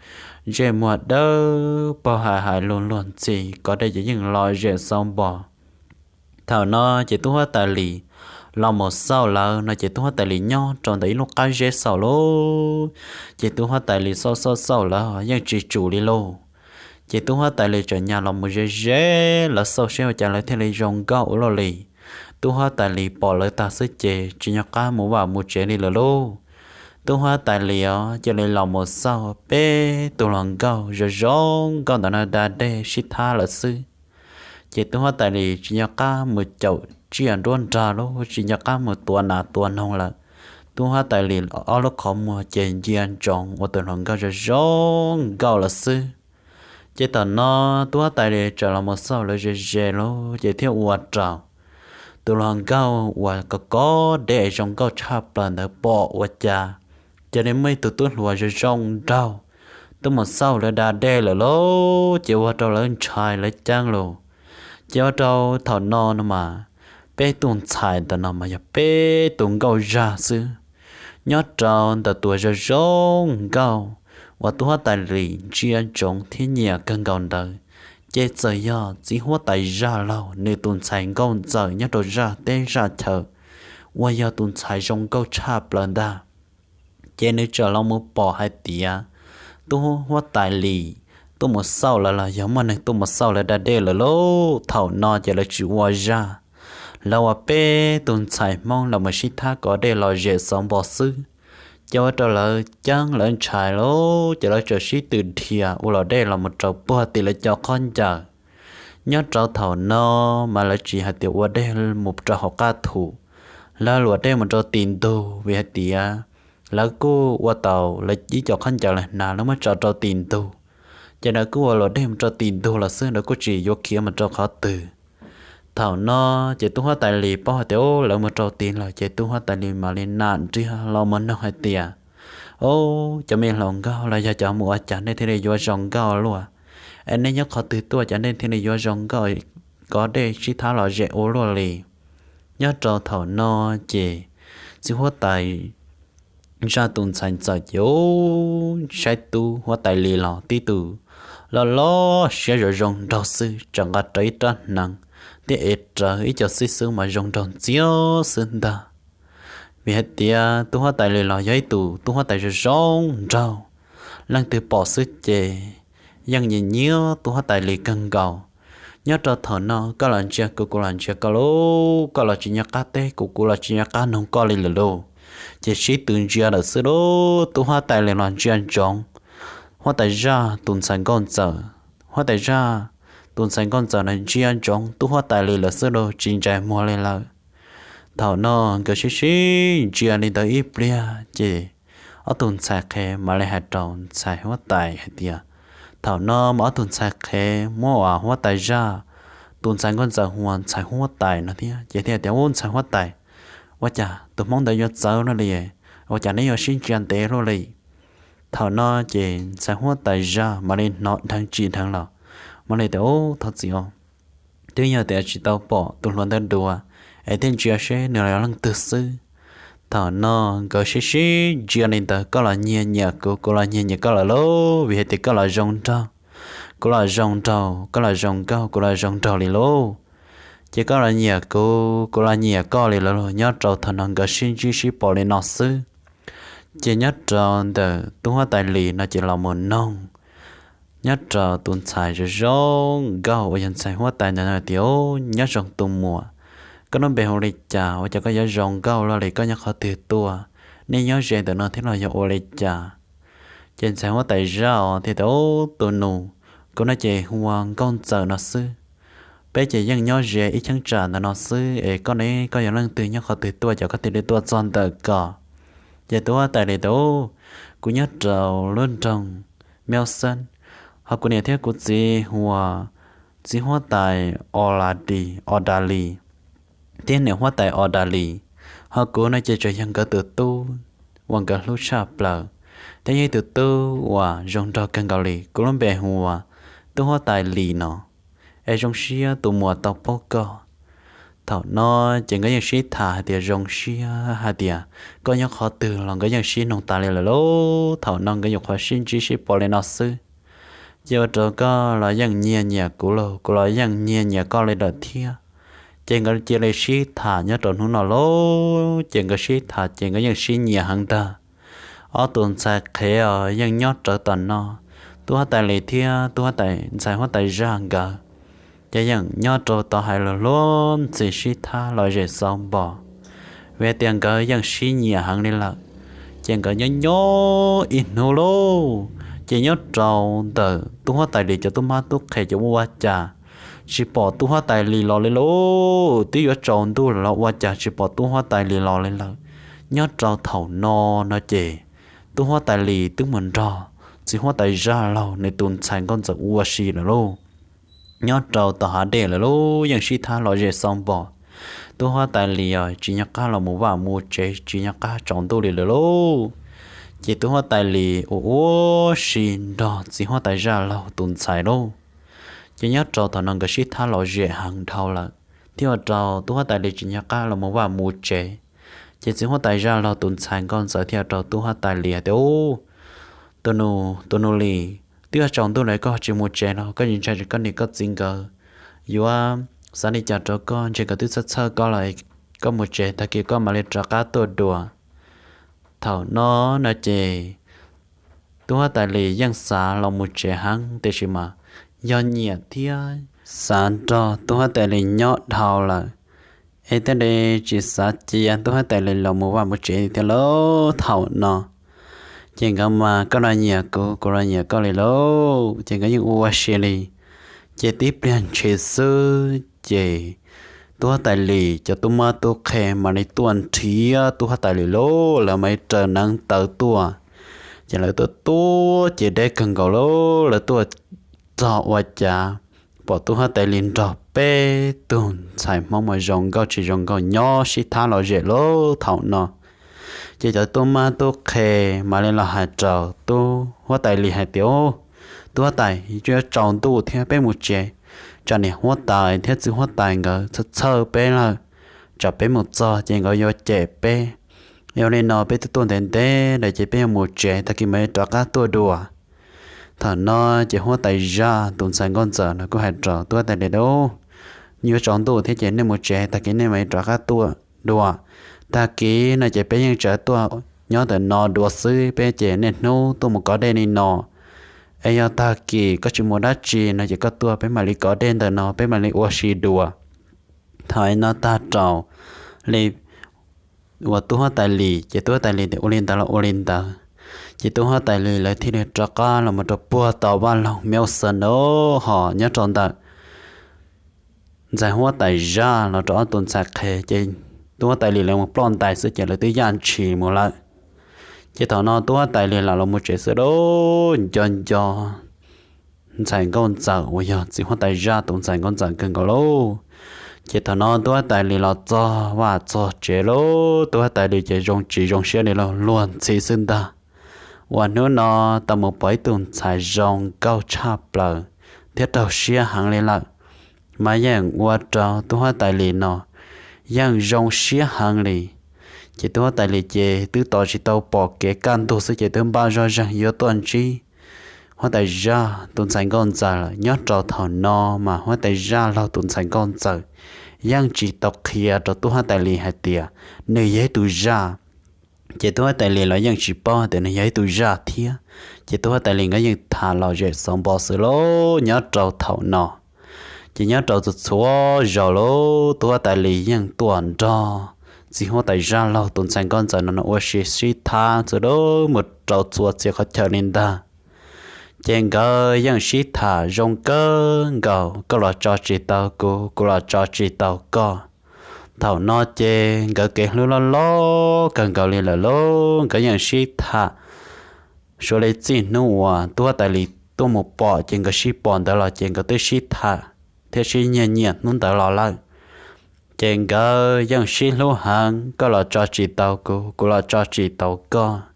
Ntsej muag dawb paug hais hais lug luag ntxhi, kov dej ces yeej lom zem xauv npos. Thaum no ces tub huab tais lis los mus xauj lawm no ces tub huab tais lis nyob rau ntawm ib lub qab zeb xauj lauj. Ces tub huab tais lis xauj xauj xauj lawm yeej tsis tsum li lauj. Ces tub huab tais lis txawm nyas los mus ze ze lawv xauj seb ua cas lawv thiaj li zoo nkauj ua luaj li. Tub huab tais lis pom lawv tag xwb ces tsis nco qab mus vaj mus tsev li lawm lauj. Tub huab tais lis os cia li los mus xauj peb tus hluas nkauj zoo zoo nkauj ntawm no da dej sib thab lawm xwb. Ces tub huab tais Lis tsis nco qab mus caum tsiaj nruab nrag lawm, tsis nco qab mus tua nas tua noog lawm. Tub huab tais Lis ob lub qhov muag ces ntsia ntsoov ua tus hluas nkauj zoo zoo nkauj lawm xwb. Ces thaum no tub huab tais Lis txawm los mus xauj lawv ze ze lawm ces thiaj ua rau tus hluas nkauj uas kov kov dej zoo nkauj tshaj plaws ntawd pom ua cas, ces li muaj ib tug tub hluas zoo zoo nraug tuaj mus xauj lawv da dej lawm lauj. Ces ua rau lawv ntshai lawv ceeb lawm. Ces ua rau thaum no no mas peb tus ntxhais ntawm no mas yog peb tus nkauj zaj xwb, nyob rau ntawm tus zoo zoo nkauj uas tub huab tais Lis ntsia ntsoov thiab nyiam kawg nkaus ntawd, ces txawm yog txiv huab tais zaj laug nws tus ntxhais nkauj ntxawm nyob rau zaj teb zaj chaw uas yog tus ntxhais zoo nkauj tshaj plaws ntag. Ces nws txawm los mus pom hais tias tub huab tais Lis tuaj mus xauj lawv los yog muaj neeg tuaj mus xauj lawv da dej lawm lauj. Thaum no ces lawv tsis ua zaj, lawv ua peb tus ntxhais Hmoob los mus sib thab kov dej lom zem xauv npo xwb. Ces ua rau lawv ceeb lawv ntshai lawm ces lawv txawm sib tw dhia ua luam dej los mus rau puag tim lawv cov khaub ncaws. Nyob rau thaum no mas lawv tsis hais tias ua dej mus rau hauv qab thu, lawv luam dej mus rau tim ntug vim hais tias lawv kuj ua tau lawv ib co khaub ncaws lawv hnav lawv muab tso rau tim ntug, ces lawv kuj ua luam dej mus rau tim ntug lawm xwb, lawv kuj tsis yuav khiav mus rau qhov twg. Thaum no ces tub huab tais Lis paub hais tias lawv mus rau tid lawm ces tub huab tais Lis mam li nam nriag los mus noog hais tias, Au, cov me hluas nkauj los yog cov mus ua cas nej thiaj li yuav zoo nkauj luaj? Es nej nyob qhov twg tuaj cov nej thiaj li yuav zoo nkauj, kov dej sib thab lom zem ua luaj li? Nyob rau thaum no ces txiv huab tais zaj tus ntxhais ntxawm ces saib tub huab tais Lis los tib tug loj loj siab zoo zoo nraug xwb, tseem nqa rau ib rab hneev thiab ev rawv ib co xib xub mas zoo nraug ntxiag xwb ntag. Vim hais tias tub huab tais Lis los yog ib tus tub huab tais zoo zoo nraug, leej twg pom xwb ces yeej nyiam nyiam tub huab tais Lis kawg nkaus. Nyob rau thaum no koj los ntsia kuv, kuv los ntsia koj lauj, koj los tsis nco qab teb kuv, kuv los tsis nco qab noog koj li lawm lauj. Ces sib tw ntsia lawm xwb lauj, tub huab tais Lis los ntsia ntsoov huab tais zaj tus ntxhais nkauj ntxawm, huab tais zaj tus ntxhais nkauj ntxawm no ntsia ntsoov tub huab tais Lis lawm xwb lauj, tsis ntsais muag li lawm. Thaum no nkawd sib sib ntsia li ntawd ib pliag ces ob tug ntxhais qhev mam li hais rau ntxhais huab tais hais tias, thaum no mas ob tug ntxhais qhev muab uas huab tais zaj tus ntxhais nkauj ntxawm hu ua ntxhais huab tais no thiab ces thiaj tias, Ub, ntxhais huab tais, ua cas tus hmoob ntawd yuav txawv luaj li? Ua cas neb yuav sib ntsia ntev luaj li? Thaum no ces ntxhais huab tais zaj mam li hnov dheev tsis dheev los, mam li tias, Ub, thov txim os, twb yog tias tsis tau pom tus hluas ntawd dua es thiaj ntsia seb nws los yog leej twg xwb. Thaum no nkawd sib sib ntsia li ntawd, koj los nyiag nyiam kuv, kuv los nyiag nyiam koj lawm lauj, vim hais tias koj los zoo nraug, kuv los zoo nraug, koj los zoo nkauj, kuv los zoo nraug li lauj. Ces koj los nyiam kuv, kuv los nyiam koj li lawm lauj. Nyob rau thaum no nkawd sib ntsib sib pom li no xwb. Ces nyob rau ntawm tub huab tais Lis no ces los mus noog nyob rau tus ntxhais zoo zoo nkauj uas yog ntxhais huab tais ntawd no tias, Nyob zoo tus muam, koj lub npe hu li cas? Ua cas koj yuav zoo nkauj luaj li? Koj nyob qhov twg tuaj? Nej nyob ze ntawm no thiab los yog ua li cas? Ces ntxhais huab tais zaj thiaj tias, Ub, tus nus, kuv no ces hu ua Nkauj Ntxawm no xwb. Peb ces yeej nyob ze ib cheeb tsam ntawm no xwb es koj ne, koj yog leej twg, nyob qhov twg tuaj, cas koj thiaj li tuaj txog ntawm ko? Ces tub huab tais Lis tias, Ub, kuv nyob rau lub nroog Meb Xeeb, ho kuv niam thiab kuv txiv hu ua txiv huab tais Os Las Dis, Os Das Lis, thiab niam huab tais Os Das Lis, ho kuv no ces tseem yog nkawd tus tub uas nkawd hlub tshaj plaws, thiab yog ib tug tub uas zoo nraug kawg nkaus li. Kuv lub npe hu ua tub huab tais Lis no, es zoo siab tus muam tau paub koj. Thaum no ces nkawd yeej sib tham hais tias zoo siab hais tias koj nyob qhov twg los nkawd yeej sib noog tas li lawm lauj. Thaum no nkawd nyuam qhuav sib ntsib sib pom li no xwb, ces ua rau koj los yeej nyiag nyiam kuv lauj, kuv los yeej nyiag nyiam koj li lawm thiab. Ces nkawd cia li sib tham nyob rau hnub no lauj. Ces nkawd sib tham ces nkawd yeej sib nyiam heev ntag. Ob tus ntxhais qhev os yeej nyob rawv tom no, tub huab tais Lis thiab tub huab tais, ntxhais huab tais zaj nkawd ces yeej nyob rau tom hais lus luag ntxhi sib thab lom zem xauv npo, vim hais tias nkawd yeej sib nyiam heev li lawm. Ces nkawd nyob nyob ib hnub lauj, ces nyob rau ntawm tub huab tais Lis cov tub mab tub qhe ces ua ua cas tsis pom tub huab tais Lis los li lauj. Twb yuav tsaus ntuj los ua cas tsis pom tub huab tais Lis los li lawm. Nyob rau thaum no no ces tub huab tais Lis twb mus nrog txiv huab tais Zaj Laug nws tus ntxhais Nkauj Ntxawm ua si lawm lauj. Nyob rau tom hav dej lawm lauj, yeej sib thab lom zem xau npos. Tub huab tais Lis tsis nco qab los mus vaj mus tsev, tsis nco qab tsaus ntuj li lawm lauj. Ces tub huab tais Lis ua ua si nrog txiv huab tais Zaj Laug tus ntxhais lauj. Ces nyob rau thaum no nkawd sib thab lom zem heev dhau lawm, thiaj ua rau tub huab tais Lis tsis nco qab los mus vaj mus tsev. Ces txiv huab tais Zaj Laug tus ntxhais Nkauj Ntxawm thiaj ua rau tub huab tais Lis tias, Ub, tus nus, tus nus Lis, twb yuav tsaus ntuj lawm koj tsis mus tsev los koj tsis ntshai koj niam koj txiv nkawd yuav xav li cas rau koj, ntshe nkawd twb txhawj txhawj koj lawm. Koj mus tsev, tag kis koj mam li rov qab tuaj dua. Thaum no no ces tub huab tais Lis yeej xav los mus tsev heev, tiam sis mas yog nyiam thiab xav nrog tub huab tais Lis nyob dhau lawm, es thiaj li tsis xav cia tub huab tais Lis los mus vaj mus tsev thiab lauj. Thaum no ces nkawd mas koj los nyiam kuv, kuv los nyiam koj li lauj, ces nkawd yeej ua ua si li. Ces tib pliag ntshis xwb ces tub huab tais Lis cov tub mab tub qhe mam li tuaj nrhiav tub huab tais Lis lauj, lawv mam li raws neev taw tuaj. Ces lawv tuaj tuaj ces deb kawg nkaus lauj, lawv tuaj txog ua cas pom tub huab tais Lis nrog peb tug ntxhais Hmoob mas zoo nkauj tsis zoo nkauj nyob sib thab lom zem lauj. Thaum no ces cov tub mab tub qhe mam li los hais rau tub huab tais Lis hais tias, Tub huab tais, twb yuav tsaus ntuj thiab, peb mus tsev, tsam niam huab tais thiab txiv huab tais nkawd txhawj txhawj peb lawm, tsam peb mus txog ces nkawd yuav cem peb. Yog li no peb twb tuaj ntev ntev lawm ces peb yuav mus tsev, tag kis mam li rov qab tuaj dua. Thaum no ces huab tais Zaj tus ntxhais Nkauj Ntxawm no kuj hais rau tub huab tais Lis tias, Yuav tsaus ntuj thiab ces nej mus tsev, tag kis nej mam li rov qab tuaj dua. Tag kis no ces peb yeej tseem tuaj nyob ntawm no dua xwb, peb ces niaj hnub tuaj mus kov dej li no. Es yog tag kis koj tsis mus dab tsi no ces koj tuaj peb mam li kov dej ntawm no, peb mam li ua si dua. Thaum no tag rau li uas tub huab tais Lis, ces tub huab tais Lis tias ua li ntawd los ua li ntawd. Ces tub huab tais Lis lawv thiaj li rov qab los mus rau puag tau vaj loog Myoxon na, ho nyob rau ntawm ntxhais huab tais Zaj los rau ob tug ntxhais qhe, ces tub huab tais Lis lawv mus ploj ntais xwb ces lawv twb yaj ntshis mus lawm. Ces thaum no tub huab tais Lis lam los mus tsev xwb lauj, nco nco ntxhais Nkauj Ntxawm uas yog txiv huab tais Zaj tus ntxhais Nkauj Ntxawm kawg nkaus lauj. Ces thaum no tub huab tais Lis los txog vaj txog tsev lauj, tub huab tais Lis ces zoo tsis zoo siab li lauj, luag ntxhi xwb ntag. Uas hnub no tau mus pom ib tug ntxhais zoo nkauj tshaj plaws thiab raug siab heev li lawm, mas yeej ua rau tub huab tais Lis no yeej zoo siab heev li. Ces tub huab tais Lis ces twb tos tsis tau pom kev kaj ntug xwb ces twb npaj zoj zeeg yuav tuaj ntsib huab tais Zaj tus ntxhais Nkauj Ntxawm lawm. Nyob rau thaum no mas huab tais Zaj Laug tus ntxhais Nkauj Ntxawm yeej tsis tau qhia rau tub huab tais Lis hais tias nws yog ib tug zaj. Ces tub huab tais Lis los yeej tsis paub tias nws yog ib tug zaj thiab. Ces tub huab tais Lis nkawd yeej tham lom zem xauv npo xwb lauj. Nyob rau thaum no ces nyob rau txhua txhua zaus lauj, tub huab tais Lis yeej tuaj nrog txiv huab tais Zaj Laug tus ntxhais Nkauj Ntxawm no no ua si sib thab xwb lauj, mus rau txhua txhia qhov chaw li ntag. Ces nkawd yeej sib tham zoo kawg nkaus, koj los tso tsis tau kuv, kuv los tso tsis tau koj. Thaum no ces nkawd kev hlub loj loj kawg nkaus li lawm lauj. Nkawd yeej sib tham suav li txij hnub uas tub huab tais Lis tuaj mus pom ces nkawd sib pom ntawd los ces nkawd twb sib tham thiab sib nyiag nyiam hnub ntawd los lawm. Ces nkawd yeej sib hlub heev, koj los tso tsis tau kuv, kuv los tso tsis tau koj.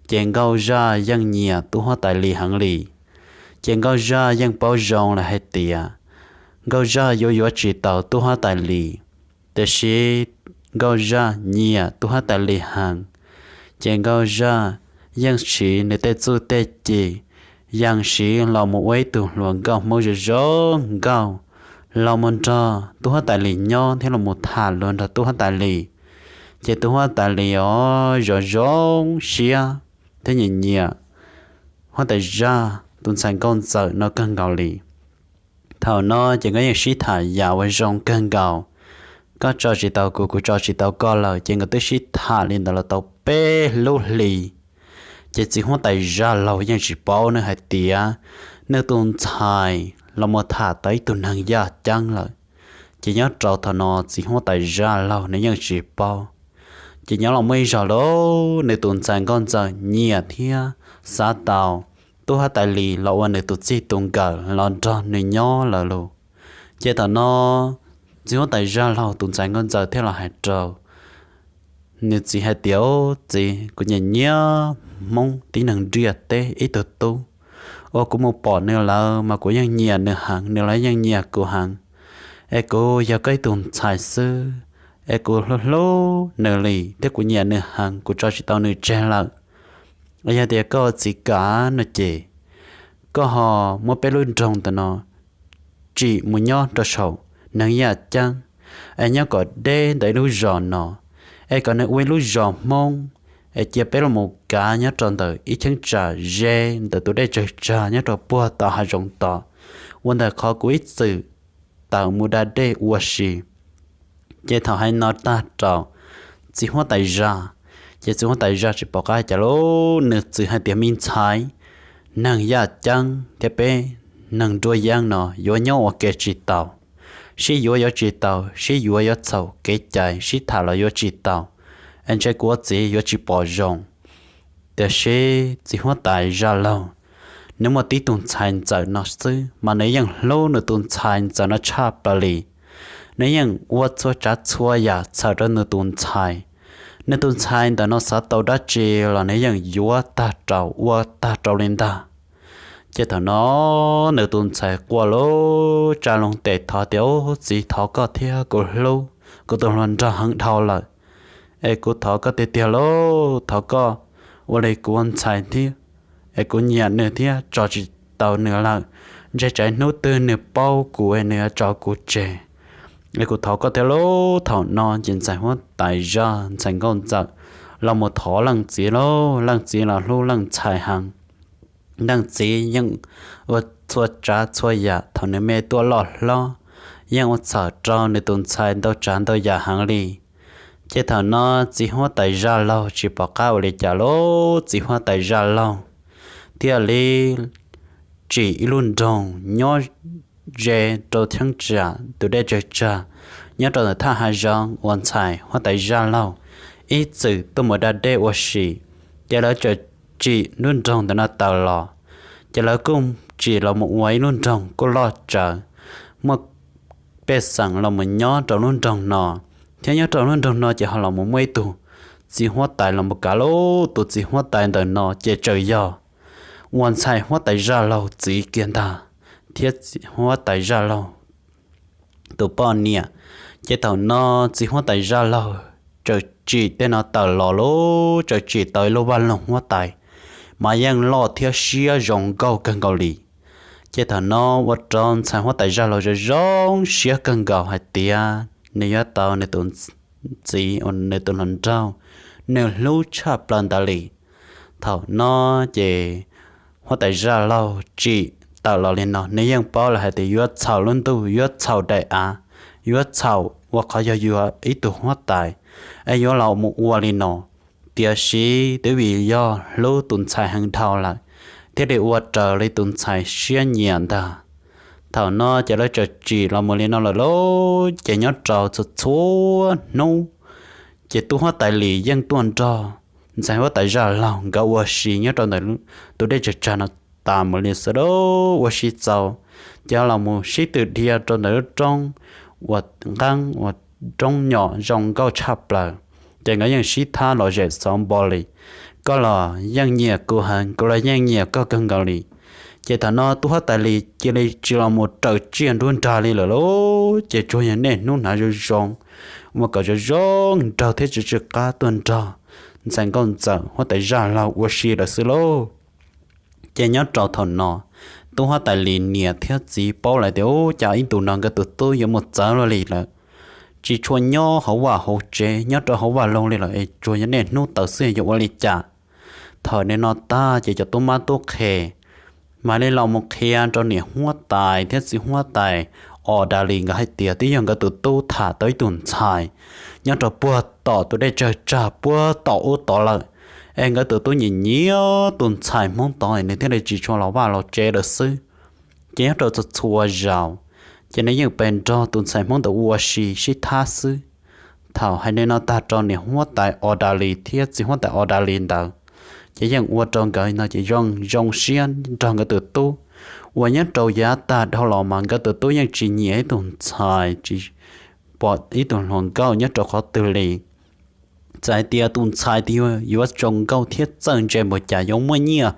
Ces Nkauj Zaj yeej nyiam tub huab tais Lis heev li. Ces Nkauj Zaj yeej paub zoo lawm hais tias Nkauj Zaj yuav yuav tsis tau tub huab tais Lis, tiam sis Nkauj Zaj nyiam tub huab tais Lis heev. Ces Nkauj Zaj yeej siv nws tej txuj tej ci, yeej siv los mus ua ib tug hluas nkauj Hmoob zoo zoo nkauj, los mus nrog tub huab tais Lis nyob thiab los mus tham luag nrog tub huab tais Lis. Ces tub huab tais Lis os zoo zoo siab thiab nyiam nyiam huab tais Zaj tus ntxhais Nkauj Ntxawm no kawg nkaus li. Thaum no ces nkawd yeej sib tham yam uas zoo kawg nkaus, koj tso tsis tau kuv, kuv tso tsis tau koj lawm, ces nkawd twb sib tham li ntawd los tau peb lub hlis. Ces txiv huab tais Zaj Laug yeej tsis paub nws hais tias nws tus ntxhais los mus tham tau ib tug neeg yaj ceeb lawm. Ces nyob rau thaum no txiv huab tais zaj laug nws yeej tsis paub. Ces nyob los muaj ib zaug lauj, nws tus ntxhais nkauj ntxawm nyiam thiab xav tau tub huab tais Lis los ua nws tus txij tus nkawm los nrog nws nyob lawm lauj. Ces thaum no txiv huab tais zaj laug tus ntxhais nkauj ntxawm thiaj los hais rau nws txiv hais tias, Txiv, kuv nyiam nyiam Hmoob tib neeg ntiaj teb ib tug tub uas kuv mus pom nws lawm mas kuv yeej nyiam nws heev, nws los yeej nyiam kuv heev. Es kuv yog koj ib tug ntxhais xwb, es kuv hlub hlub nws li thiab kuv nyiam nws heev, kuv tso tsis tau nws tseg lawm. Yog tias koj txiv kam no ces koj ho muab peb lub nroog ntawm no tsim mus nyob rau saum neeg yaj ceeb, es nyob kom deb ntawm ib lub zos no, es kom nws ua ib lub zos Hmoob, es cia peb los mus kav nyob rau ntawm ib cheeb tsam ze ntawm tus dej tsawg tsag nyob rau puag tom hav zoov tod, ua ntawm qhov kuv ib txwm tawm mus da dej ua si. Ces thaum hais no tag rau txiv huab tais zaj, ces txiv huab tais zaj tsis pom qab cas lauj, nws txwv hais tias, Me ntxhais, neeg yaj ceeb thiab peb neeg nruab yeeb no yuav nyob ua ke tsis tau, sib yuav yuav tsis tau, sib yuav yuav txhaum kev cai, sib tham los yuav tsis tau, es ntshe kuv ua txiv yuav tsis pom zoo. Tiam sis txiv huab tais zaj laug, nws muaj tib tug ntxhais ntxawm no xwb mas nws yeej hlub nws tus ntxhais ntxawm no tshaj plaws li. Nws yeej ua txhua tsav txhua yam txhawm rau nws tus ntxhais. Nws tus ntxhais ntawm no xav tau dab tsi los nws yeej yuav tag rau ua tag rau li ntag. Ces thaum no nws tus ntxhais quaj lub tsa loo tes thov tias, Ub, txiv, thov koj thiab, kuv hlub kuv tus hluas nraug heev dhau lawm, es kuv thov koj tiag tiag lauj, thov koj ua li kuv ua ntxhais thiab, es kuv nyiam nws thiab tso tsis tau nws lawm. Ntshe tsam hnub twg nws paub kuv es nws yuav tso kuv tseg, es kuv thov koj thiab lauj. Thaum no ces ntxhais huab tais zaj ntxhais nkauj ntxawm los mus thov leej txiv lauj, leej txiv los hlub leej ntxhais heev. Leej txiv yeej ua txhua tsav txhua yam thaum nws me tuaj loj hlob, yeej ua txhawm rau nws tus ntxhais ntau tsav ntau yam heev li. Ces thaum no txiv huab tais zaj laug tsis pom qab ua li cas lauj, txiv huab tais zaj laug thiaj li tsim ib lub nroog nyob ze rau cheeb tsam tus dej tsawg tsag nyob rau ntawm thaj hav zoov uas ntxhais huab tais zaj laug ib txwm tuaj mus da dej ua si. Ces lawv txawm tsim lub nroog ntawm no tawm los, ces lawv kuj tsim los mus ua ib lub nroog kuj loj tsawv, muaj pej xeem los mus nyob rau lub nroog no, thiab nyob rau lub nroog no ces ho los mus muaj ib tug txiv huab tais los mus kav lauj. Tus txiv huab tais ntawm no ces tseem yog uas ntxhais huab tais zaj laug txiv kiag ntag, thiab huab tais zaj laug tus poj niam. Ces thaum no txiv huab tais zaj laug txawm tsim tej no tawm los lauj, txawm tsim tau ib lub vaj loog huab tais mas yeej loj thiab siab zoo nkauj kawg nkaus li. Ces thaum no ua rau ntxhais huab tais zaj laug zoo zoo siab kawg nkaus hais tias nws yuav tau nws tus txiv uas nws tus hluas nraug nws hlub tshaj plaws ntawd li. Thaum no ces huab tais zaj laug tsim tawm los li no nws yeej paub lawm hais tias yuav txhaum lub ntuj, yuav txhaum daim av, yuav txhaum ua qhov yog yuav ib tug huab tais, es yuav los mus ua li no. Tiam sis twb vim yog hlub tus ntxhais heev dhau lawm, thiaj li ua raws li tus ntxhais siab nyiam ntag. Thaum no ces lawv txawm tsim los mus li no lawm lauj, ces nyob rau txhua txhua hnub ces tub huab tais Lis yeej tuaj nrog ntxhais huab tais zaj laug nkawd ua si nyob rau ntawm tus dej tsawg tsag no tas mus li xwb lauj. Ua si txaus ces los mus sib tw dhia rau ntawm lub roob uas nqeeb uas roob nyom zoo nkauj tshaj plaws. Ces nkawd yeej sib thab los zem xov npo li, koj los yeej nyiam kuv heev, kuv los yeej nyiam koj kawg nkaus li. Ces thaum no tub huab tais Lis cia li tsis los mus raws tsiaj nruab nrag li lawm lauj, ces tsuas yog niaj hnub hnav zoo zoo, ua kom zoo zoo nraug thiab tsis tsw qab tuaj nrog ntxhais nkauj ntxawm huab tais zaj laug ua si lawm xwb lauj. Ces nyob rau thaum no, tub huab tais Lis niam thiab txiv paub lawm tias, Ub, cas ib ntus no nkawd tus tub yuav mus txawv luaj li lawm, tsis tshua nyob hauv vaj hauv tsev, nyob rau hauv vaj loog li lawm es tsuas yog niaj hnub tawm xwb yuav ua li cas. Thaum nim no tag ces cov tub mab tub qhe mam li los mus qhia rau niam huab tais thiab txiv huab tais Os Das Lis nkawd hais tias twb yog nkawd tus tub tham tau ib tug ntxhais nyob rau puag tom tus dej tsawg tsag puag tom ub tod lawm, es nkawd tus tub nyiam nyiam tus ntxhais Hmoob tod nws thiaj li tsis tshua los vaj los tsev lawm xwb. Ces nyob rau txhua txhua zaus ces nws yeej pes nrog tus ntxhais Hmoob ntawd ua si sib thab xwb. Thaum hais li no tag rau niam huab tais Os Das Lis thiab txiv huab tais Os Das Lis ntawd, ces yeej ua rau nkawd no ces zoo zoo siab nrog nkawd tus tub uas nyob rau yav tag dhau los mas nkawd tus tub yeej tsis nyiam ib tug ntxhais, tsis pom ib tug hluas nkauj nyob rau qhov twg li. Txawm hais tias tus ntxhais twg yuav zoo nkauj thiab txawj ntse npaum cas, yuav muaj nyiaj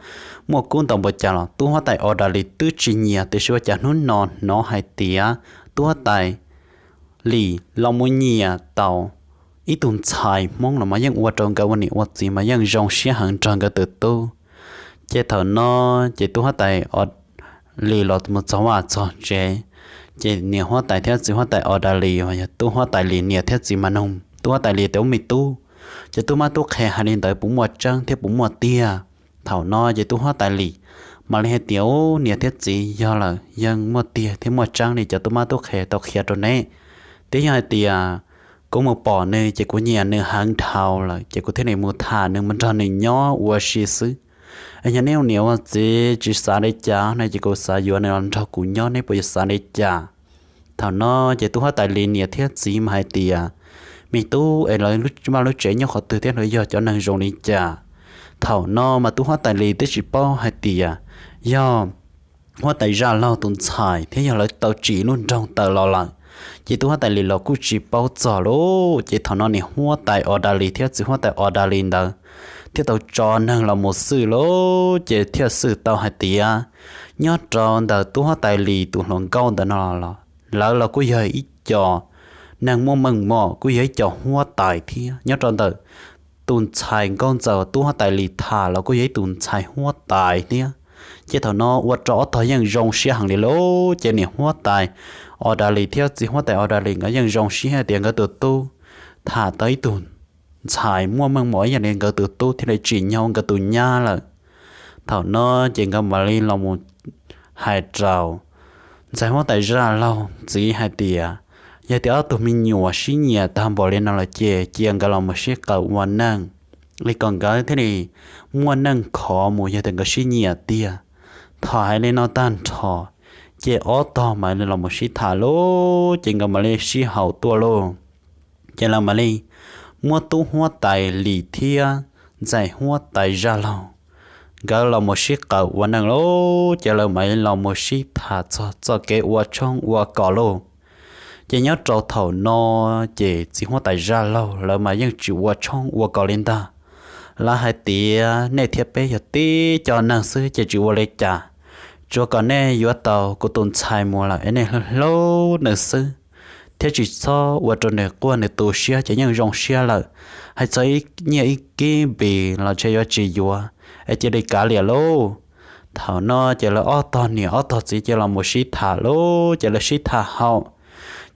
muaj kub ntau npaum cas los tub huab tais Os Das Lis twb tsis nyiam. Tiam sis ua cas hnub no hnov hais tias tub huab tais Lis los mus nyiam tau ib tug ntxhais Hmoob los mas yeej ua rau nkawd ua niam ua txiv mas yeej zoo siab heev nrog nkawd tus tub. Ces thaum no ces tub huab tais Os Lis los mus txog vaj txog tsev, ces niam huab tais thiab txiv huab tais Os Das Lis uas yog tub huab tais Lis niam thiab txiv mas nug tub huab tais Lis tias, Ub me tub, ces tub mab tub qhe hais li ntawd puas muaj tseeb thiab puas muaj tiag? Thaum no ces tub huab tais Lis mam li hais tias, Ub, niam thiab txiv, yog lawm yeej muaj tiag thiab muaj tseeb li cov tub mab tub qhe tau qhia rau neb. Twb yog hais tias kuv mus pom nws ces kuv nyiam nws heev dhau lawm ces kuv thiaj li mus tham nws mus nrog nws nyob ua si xwb. Es yog neb ua niam ua txiv tsis xav li cas no ces kuv xav yuav nws los nrog kuv nyob, neb puas yuav xav li cas? Thaum no ces tub huab tais Lis niam thiab txiv mas hais tias, Me tub, es lawv vaj lub tsev nyob qhov twg thiab lawv yog cov neeg zoo li cas? Thaum no mas tub huab tais Lis twb tsis paub hais tias yog huab tais Zaj Laug tus ntxhais thiab yog lawv tau tsim lub nroog tawm los lawm. Ces tub huab tais Lis los kuj tsis paub txog lauj. Ces thaum no niam huab tais Os Das Lis thiab txiv huab tais Os Das Lis ntawd thiaj tau tso neeg los mus xwj lauj. Ces thiaj xwj tau hais tias nyob rau ntawm tub huab tais Lis tus hluas nkauj ntawd no los lawv los kuj yog ib co neeg muaj meej mom, kuj yog ib co huab tais thiab. Nyob rau ntawm tus ntxhais nkauj ntxawm tub huab tais Lis tham los kuj yog ib tus ntxhais huab tais thiab. Ces thaum no ua rau ob tog yeej zoo siab heev li lauj. Ces niam huab tais Os Das Lis thiab txiv huab tais Os Das Lis nkawd yeej zoo siab hais tias nkawd tus tub tham tau ib tug ntxhais muaj meej mom ib yam li nkawd tus tub thiaj li tsim nyog nkawd tus nyab lawm. Thaum no ces nkawd mam li los mus hais rau ntxhais huab tais Zaj Laug txiv hais tias, yog tias ob tug me nyuam sib nyiam tag npaum li no lawm ces cia nkawd los mus sib qawm ua neej, li kom nkawd thiaj li muaj neej khov mus yog tias nkawd sib nyiam tiag. Thaum hais li no tag nrho, ces ob tog mam li los mus sib tham lauj, ces nkawd mam li sib haum tuaj lauj. Ces lawv mam li muab tub huab tais Lis thiab ntxhais huab tais Zaj Laug nkawd los mus sib qawm ua neej lauj, ces lawv mam li los mus sib tham txog txoj kev ua tshoob ua kos lauj. Ces nyob rau thaum no, ces txiv huab tais Zaj Laug lawv mas yeej tsis ua tshoob ua kos li ntag. Lawv hais tias nej thiab peb yog tib co neeg xwb ces tsis ua li cas, tsuav kom nej yuav tau kuv tus ntxhais mus lawm es nej hlub hlub nws xwb, thiab tsis txhob ua rau nws quaj nws tu siab ces yeej zoo siab lawm. Hais txog ib nyiaj ib kib npis los ntshe yuav tsis yuav, es cia li kav liam lauj. Thaum no ces lawv ob tog niam ob tog txiv cia los mus sib tham lauj, ces lawv sib tham haum,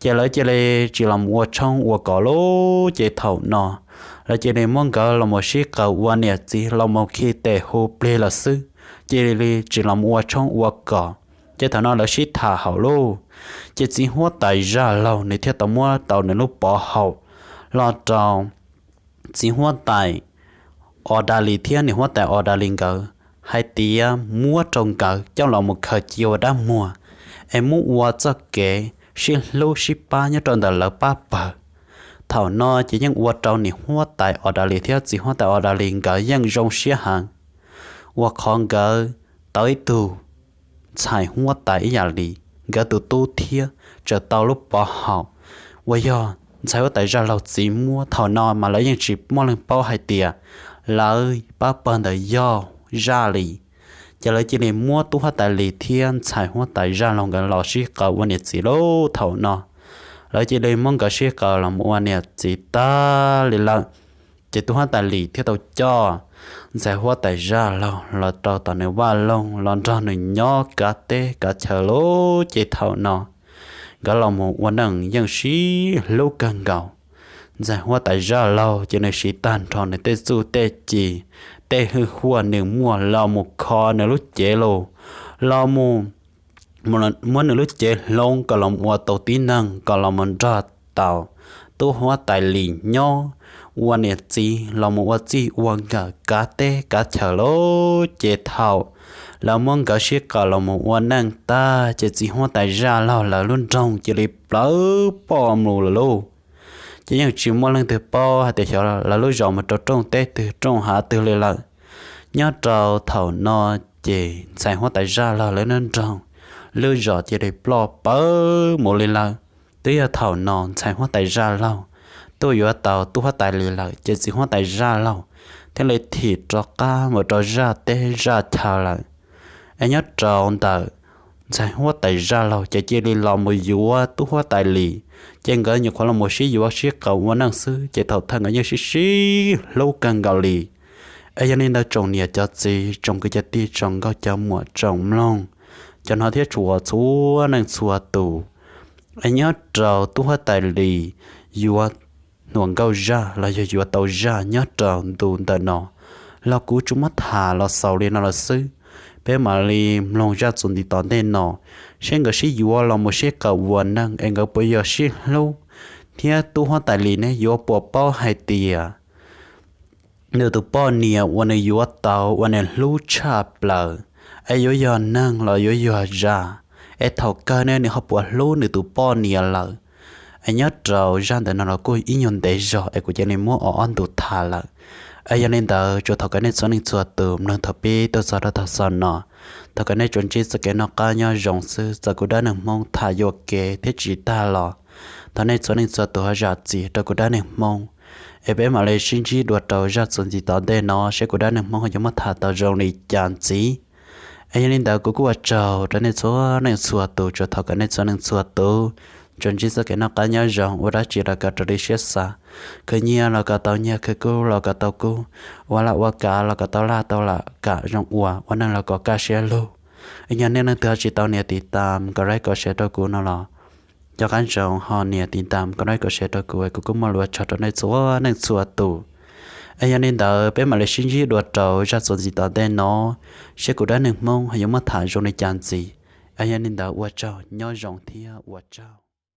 ces lawv cia li tsis los mus ua tshoob ua kos lauj. Ces thaum no lawv cia li muab nkawd los mus sib qawm ua niam txiv los mus khi tes hu plig lawm xwb, cia li tsis los mus ua tshoob ua kos. Ces thaum no lawv sib tham haum lauj, ces txiv huab tais Zaj Laug nws thiaj tau muab tau nws lub pov haum los rau txiv huab tais Os Das Lis thiab niam huab tais Os Das Lis nkawd hais tias muab rau nkawd coj los mus khaws cia ua dab muag, es muab ua txoj kev sib hlub sib pab nyob rau ntawm lawv pab pawg. Thaum no ces yeej ua rau niam huab tais Os Das Lis thiab txiv huab tais Os Das Lis nkawd yeej zoo siab heev, uas qhov nkawd tau ib tug ntxhais huab tais ib yam li nkawd tus tub thiab tseem tau lub pov haum uas yog ntxhais huab tais Zaj Laug txiv muab. Thaum no mas lawv yeej tsis muaj leej paub hais tias lawv pab pawg ntawd yog Zaj Lis. Ces lawv cia li muab tub huab tais Lis thiab ntxhais huab tais Zaj Laug nkawd los sib qawm ua niam txiv lauj. Thaum no lawv cia li muab nkawd sib qawm los mus ua niam txiv tag li lawm. Ces tub huab tais Lis thiaj tau coj ntxhais huab tais Zaj Laug los rau tom nws vaj loog los nrog nws nyob kav teb kav chaw lauj. Ces thaum no nkawd los mus ua neej yeej sib hlub kawg nkaus. Ntxhais huab tais Zaj Laug ces nws siv tag nrho nws tej txuj tej ci, tej hwj huaj nws muaj los mus kho nws lub cev lauj, los mus muab nws lub cev hloov kom los ua tau tib neeg kom los mus nrog tau tub huab tais Lis nyob ua niam txiv los mus ua txij ua nkawm kav teb kav chaw lauj. Ces thaum Lawv muab nkawd sib qawm los mus ua neej tag ces txiv huab tais zaj laug lawv lub nroog cia li plawv poj mus lawm lauj. Ces yeej tsis muaj leej twg paub hais tias xyov lawv lub zos mus rau rooj teb twg rooj hav twg li lawm. Nyob rau thaum no ces ntxhais huab tais zaj laug lawv lub nroog lub zos cia li ploj pawv mus li lawm. Twb yog thaum no ntxhais huab tais zaj laug tuaj yuav tau tub huab tais li lawm ces txiv huab tais zaj laug thiaj li thim rov qab mus rau zaj teb zaj chaw lawm. Es nyob rau ntawm ntxhais huab tais zaj laug ces cia li los mus yuav tub huab tais li, ces nkawd nyuam qhuav los mus sib yuav sib qawm ua neej xwb ces thaum thawj nkawd yeej sib sib hlub kawg nkaus li. Es yog li ntawd tsoom niam cov txiv, tsoom kwv cov tij, tsoom nkauj cov muam, tsoom mloog, cov hnov thiab tshua txhua neej txhua tus, es nyob rau tub huab tais li yuav hluas nkauj zaj los yog yuav tau zaj nyob rau ntu ntawm no los kuv tsuas muab tham los xaus li no lawm xwb. Peb mam li mloog zaj txuas ntxiv tom ntej no seb nkawd sib yuav los mus sib qawm ua neej es nkawd puas yog sib hlub, thiab tub huab tais li ne yuav puas paub hais tias nws tus poj niam uas nws yuav tau uas nws hlub tshaj plaws es yuav yog neeg los yuav yog zaj, es thaum kawg ne nws ho puas hlub nws tus poj niam lawm. Es nyob rau zaj ntawm no los kuj ib nyuag ntev zog es kuv cia li muab ob ntu tham lawm. Es yog li ntawd tsuas thov kom nej txhua leej txhua tus mloog thaum pib tuaj txog rau thaum xaus no, thov kom nej tsuas ntsib txoj kev noj qab nyob zoo xwb. Txawm kuv dab neeg Hmoob tham yuam kev thiab tsis tag los thov nej txhua leej txhua tus ho zam txim rau kuv dab neeg Hmoob. Es peb mam li sib ntsib dua rau zaj txuas ntxiv tom ntej no seb kuv dab neeg Hmoob ho yuav muab tham tau zoo li cas ntxiv. Es yog li ntawd kuv kuj ua tsaug rau nej txhua leej txhua tus, tsuas thov kom nej txhua leej txhua tus tsuas ntsib txoj kev noj qab nyob zoo, ua dab tsi los kom raws li siab xav, khwv nyiaj los kom tau nyiaj, khwv kub los kom tau kub, ua laj ua kam los kom tau laj tau kam zoo ua, ua neej los kom kaj siab lug. Yog nej leej twg ho tsis tau nias tiv tam kom like kom share rau kuv no los nco qab ntsoov ho nias tiv tam kom like kom share rau kuv, kuv kuj muaj lus ua tsaug rau nej txhua leej txhua tus. Es yog li ntawd peb mam li sib ntsib dua rau zaj txuas ntxiv tom ntej no seb kuv dab neeg Hmoob ho yuav muab tham zoo li cas ntxiv. Es yog li ntawd ua tsaug, nyob zoo thiab ua tsaug.